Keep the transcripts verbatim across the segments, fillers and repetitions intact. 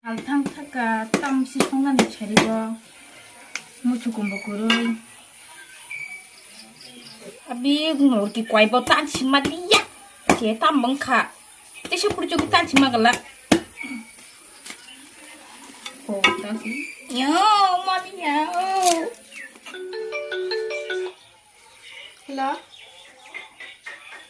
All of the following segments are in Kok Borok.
Althang thaka tam si songnani sarigo. Muchukumbo kurui. Abi nurki kwaibo tan sima liya. Che tam bangkha. Tesa purchuki tan sima gala. Oh, tan si. Yo, mami ya. Oh. Hello.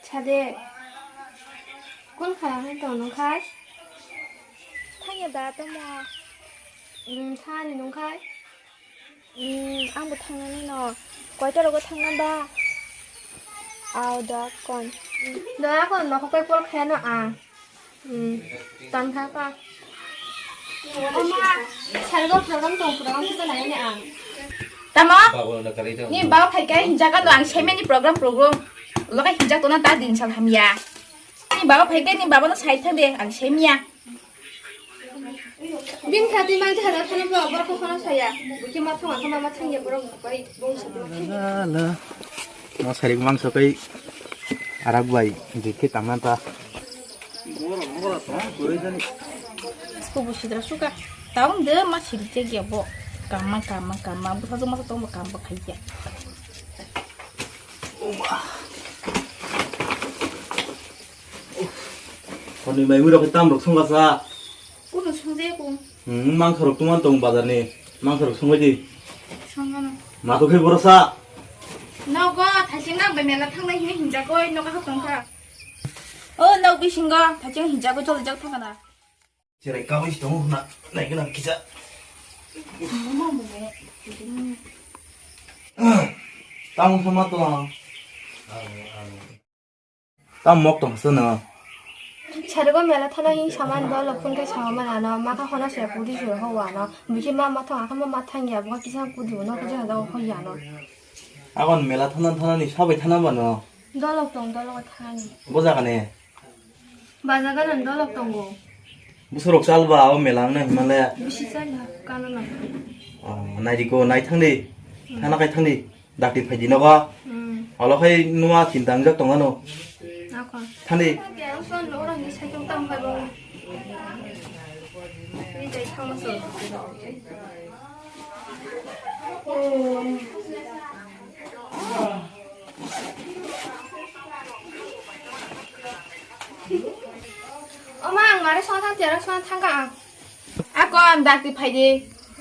Sade. Kun kha tong nung khai? Thangya da tamo. Hmm, thani nung khai? Hmm, ang bo thangnani no. Koita rogo thangna ba? Au da kon. Da kon no koi pol khaya no ang. Hmm. Tangkha ka. Oma, sargo program tong, program kita nai ne ang. Tamo? Ni baba phai kai hinjaga no ang semeni program, program. Lokai hinjak tona ta din sal hamya. Ni baba phai kai ni baba no sai thang de ang semya. Bin khati mai thara thana ba bor ko khana saya. Buki ma thong ma thang ya borok bai bong sa. La la. Mo sarik mangso kai arak bai dikhe tangna ta. Kubu sidra suka. Taung de ma siri je gya bo. Kama kama kama. Busa joma sa tong kama khai ya. Honi mai mui rok tam rok sung basa. Kuno sung je ku. Hmm, mangsa rok tuman tong bazar ni. Mangsa rok sung di. Sung ano. Ma to khai borok sa. Nogo, thaising nang bai mela thangnai hinwi hinjak oi, nogo ha tongkha. O, nok bisingo, thaising hinjak oi, choli jak thangana. Cherai kawi si tongo hwnna, nai gwnang kisa. Tamo sama to. Tam mok tong sano. Sarigo mela thana hing saman dolo phun kai sama mana no, maka hona se pudi se ho wa no. Biki ma ma thang, akha ma ma thang ya, bo kisa pudi no, kisa da ho ya no. Agon mela thana thana ni sabai thana ba no. Dolo tong, dolo thani. Bo jaga ne. Ba jaga nan dolo tongo. Busurok chal ba o mela ang na himale. Bisi chal ha, kano na. Oh, nai di ko, nai thang di. Thana kai thang di. Dakti phai di nogo. Hmm. Olo khai numa chinta wngjak tong ano. Ako. Thani. Ke ang son lo rang ni sai tong tam khai bo. Ni jai thang so. Oma ang mare son thang tiara son thang ka ang. Ako ang dakti phai di.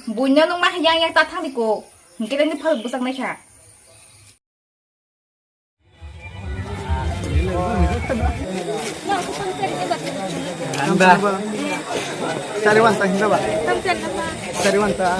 Buino nung ma yang yang ta thang di ko. Hingke ni phal busak nai kha. Anda. Sari wanta hinda ba. Sari wanta.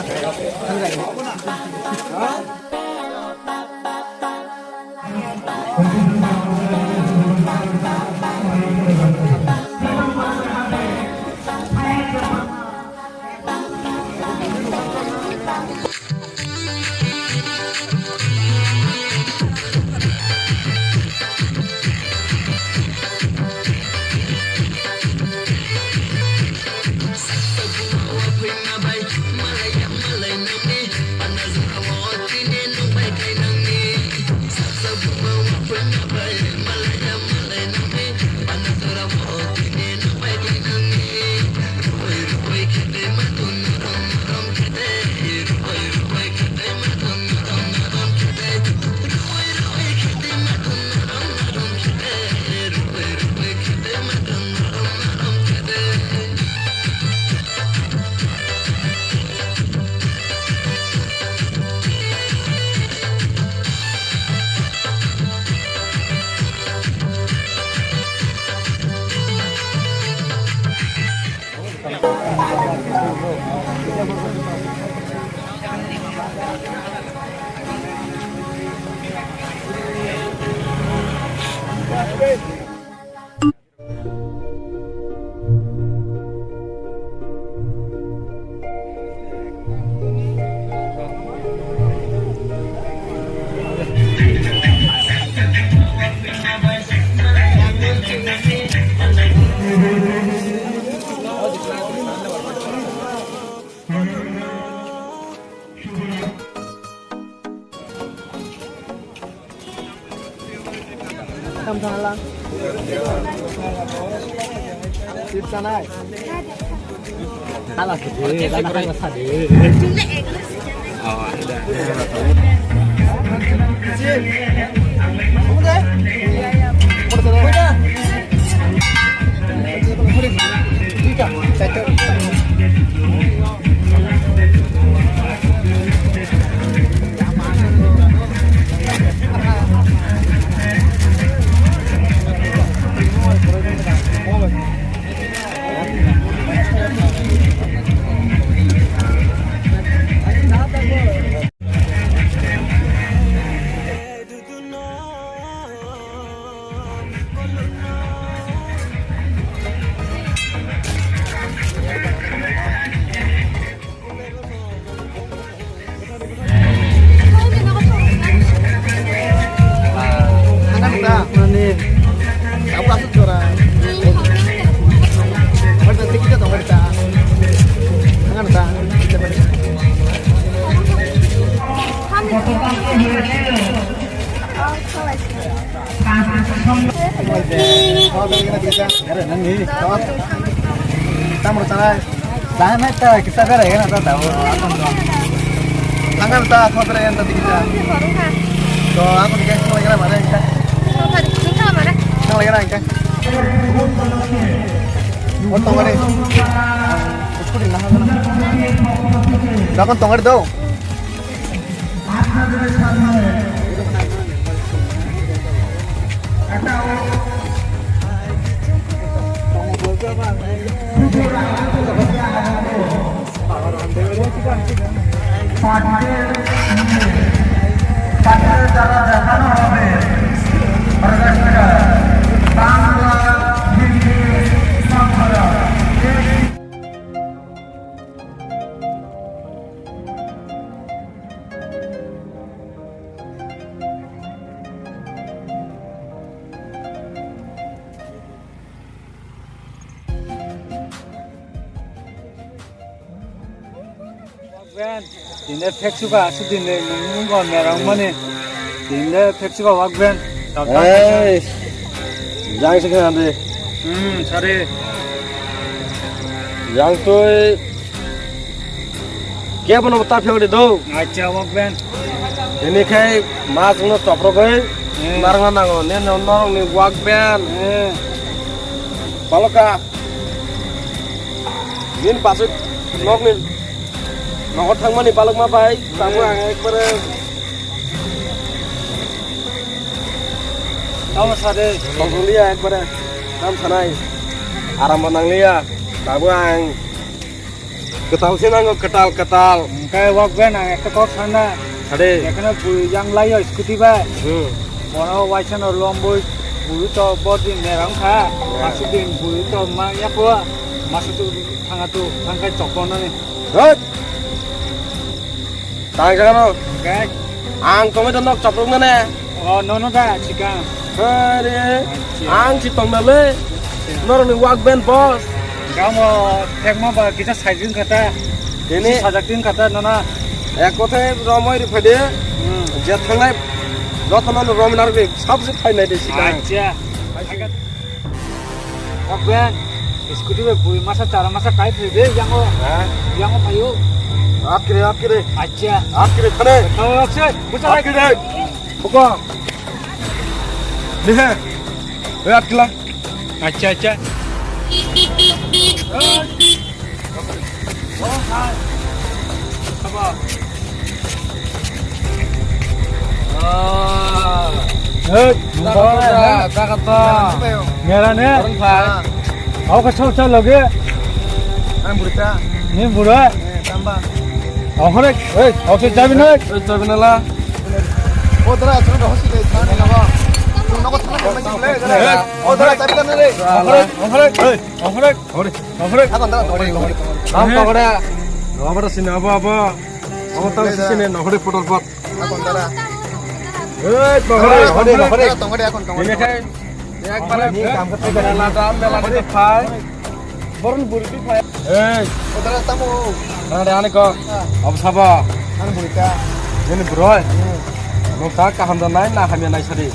Tam sana lang. Sip sanai. Tamro tanai. Jangan naik ta, kita bera ya na ta. Jangan ta, kau bera ya ta kita. To, aku dikasih mau lagi mana kita? Mau lagi mana kita? Oh, tong ada. Aku di nahan. Dah kan tong ada tau. Tinde phek suka aswk din le, nwng wngkha merang mani. Tinde phek suka wak ben. Ei, jang se khna de. Hmm, sorry. Jang tui. Kebono ta phiyok de do. Acha, wak ben. Ini khai mas no toprok hai. Eh. Narang na nango, ne no norong ni wak ben. Eh. Paloka. Nini pasuk nok ni nogo thangmani balok ma bai, tamo ang ekbare tamo sade. Tongkoliya ekbare, tam sanai, aram bo nangliya, tamo ang ketal se nango, ketal, ketal. Hwnkhe wak ben ang ekta kok sana. Sade. Ekheno bui yang laio scooty bai. Hmm. Bono waisa no lomboi bui to bodi merang kha. Ya. Masuk din bui to ma ya po. Masuk tu thanga tu thangkai chokon ni. Hot. Tang jaga no. Kai. Ang tongoi to nok choprok nane. Oh, no, no, da, chika. Are, acha. Ang si tong na le. Acha. Norok ni wak ben boss. Gamo thekma ba kisa saijin kata. Ini. Sajak tin kata, no, na. Ek kothe romoi ri phade. Hmm. Je thangnai jotono romoi nar bi sabse phainai de sika. Acha. Wak ben, scooty bai bui masa chara masa kai thai de, yango. Ha? Yango phaio. Atkire, atkire. Acha. Atkire thane. Tamo acha, bucha. Atkire. Buka. Ni he. He atkila. Acha, acha. Hey, mera ne? Aku kesal kesal lagi. Ni bura. Okhore, hey, okhore jabi na. Jabi na la. Odara, odara, jabi na re. Okhore, okhore, hey, okhore. Hore, hore. Hore. Ako ndara, hore, hore. Nam tongore. Hore sini abo, abo. Abo tang sini, hore, potol pot. Ako ndara. Hei, hore, hore, hore. Tongore, ako tongore. Ini kan. Ekbar mela dam, mela dam phai. Borun buri phai. Hei. Odara tamo. Nang de ani ko. Abo sabo. Ani buri ta. Ini bro. Nung ta kaham da nai, na hamya nai sadi.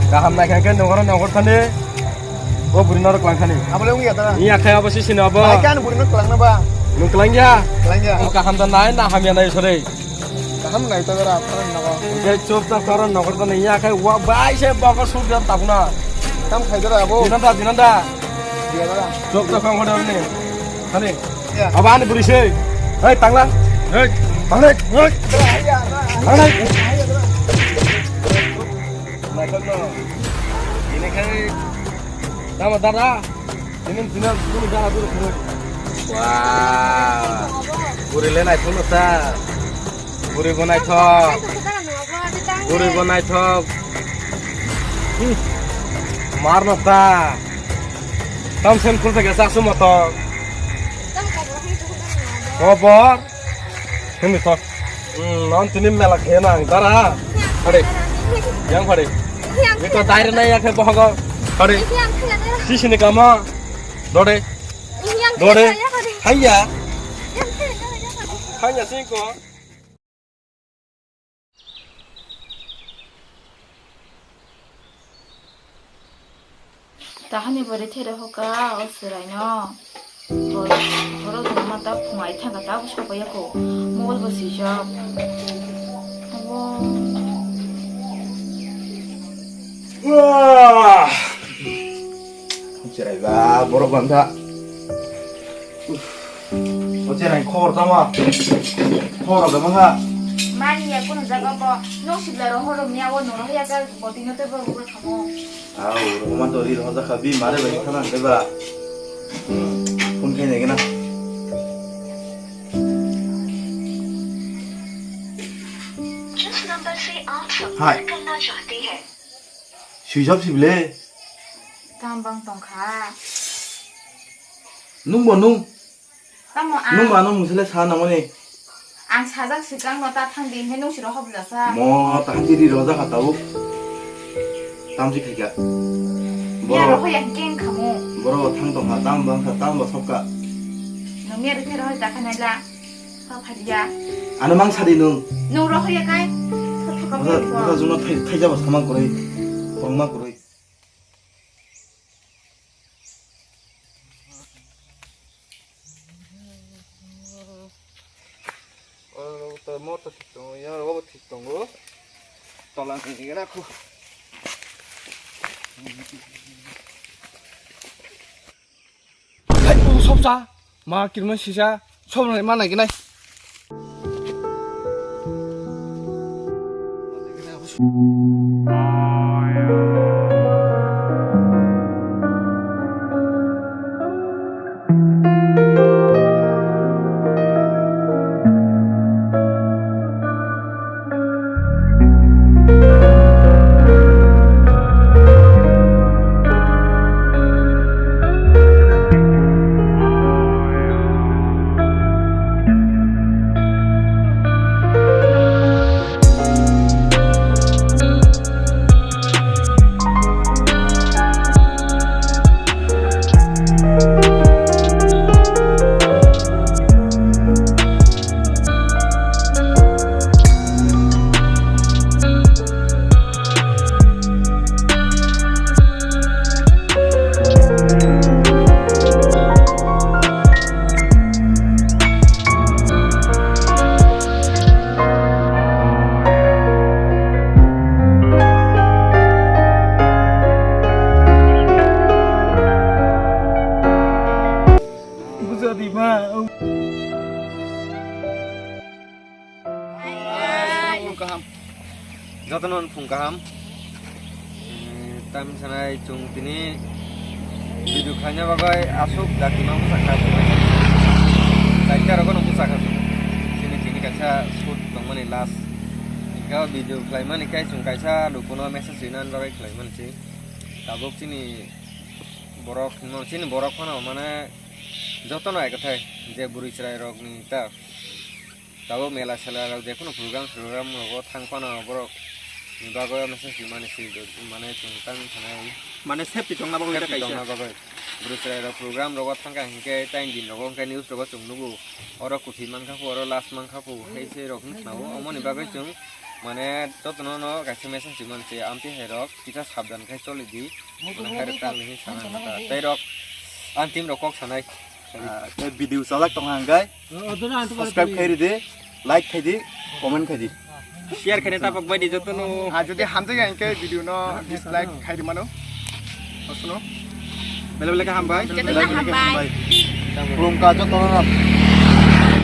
Kaham nai kan kan nongor nongor thani. Bo buri norok langkhani. Abole wngya da. Iya khe abo sisi no abo. Ai kan buri no klangna ba. Nung klangya. Klangya. Abo kaham da nai na hamya nai sore. Kaham nai ta dara apa na ba. Oke, chup ta koro nokor ta nai ya khe wa bai se bogo suk jam tabuna. Tam khai dara abo. Dinanda, dinanda. Dia dara. Chup ta khang hoda ni. Khani. Ya. Abo ani buri se. Hei tangla. Hei. Tangla. Hei. Tangla. Naikol no. Ini khai. Tama dara. Ini sini dulu dara dulu. Wah. Buri le naikol no ta. Buri bo naithok. Buri bo naithok. Hmm. Mar no ta. Tam sen khul thake sa sumo to. Khobor. Hindi to. Hmm, non tini mela khe nang dara. Pare. Yang pare. Ito dai re na ya khe bohogo. Pare. Sisi ni kama. Dore. Dore. Haiya. Haiya singko. Tahani bo rithai rw hoka o chwraino. Hor, horo tongma ta phungai thangkha ta bo sokpaiya ko. Mobile bo swijak. Abo. Wah! Chwrai ba borok bangkha. O cherai khobor tamo? Khobor rok tamo kha? Mani ya kuno jaga bo. Nok sibla rok horo miya o noro ya ka botino te bo rok khamo. Au, rok ma to ri rok jakha bi mare bai khana de ba. Phone khai nai gana. जिस नंबर से आप संपर्क Hai. करना चाहते हैं। Swijak sibile. Tamo bang tongkha. Nung bo nung. Tamo ang. Nung ba nung musile sa nangmani. Ang sajak sikang no ta thang di, he nung siro hobjasa. Mo ta thang di ri roja kha tabuk. Tam si khaika. Ya Boro, roho ya keng khamu. Boro thang tongkha, tam bang kha, tam ba sokka. Nung ya rikhe roho ta khanai la. Pha phaliya. Ano mang sadi nung. Nung roho ya kai. Tha tha ka Basa, basa jungno thai, thai jaba samang kuroi. Korma kuroi. Oro to motor thik tongo, yang rogo bo thik tongo. Tola ni gana khu. Hai, o sopsa. Ma kirma sisa. Sop nai ma nai gnai. Bujo di ma. Phung kaham. Jotono phung kaham. Eh, tam sanai chung tini video khaina bagwi aswk dakti ma bwsa kha. Dakti rok no bwsa kha. Chini tini kaisa shoot tongmani last. Hingke video khlaimani khe chung kaisa lukuno message rinani bagwi khlaimani se. Tabuk chini borok, chini borok phano mane jotono hai kwthai je bwrwi chwrai rokni ta. Tabuk mela sela rok jekunu program program rogo thang phano borok ni bagwi message rimani se mane chung tang thanai. Mane safety tongna bagwi ta Safety kaisa. Tongna bagwi. Bwrwi chwrai rok program rogo thangkha hinkhe tei din rogo hinkhe news rogo chung nugo. Oro kuthwi mankha pho, oro last mankha pho, hai se rok wngkha o. Omoni bagwi chung Mane jotono no kaisa message di mani se amtwi hai rok kisa sabdan khai choli di. Mane hai rok tang ni sana ta. Tai rok ang team rok kok sanai. Ah, tei video chalak tong hang kai. Subscribe khai di, like khai di, comment khai di. Share khai di tapak bai di jotono. Ah, jodi hamjak ya hingke video no dislike khai di mano. Osno. Bele bele ka hambai. Jotono hambai. Khulumkha jotono.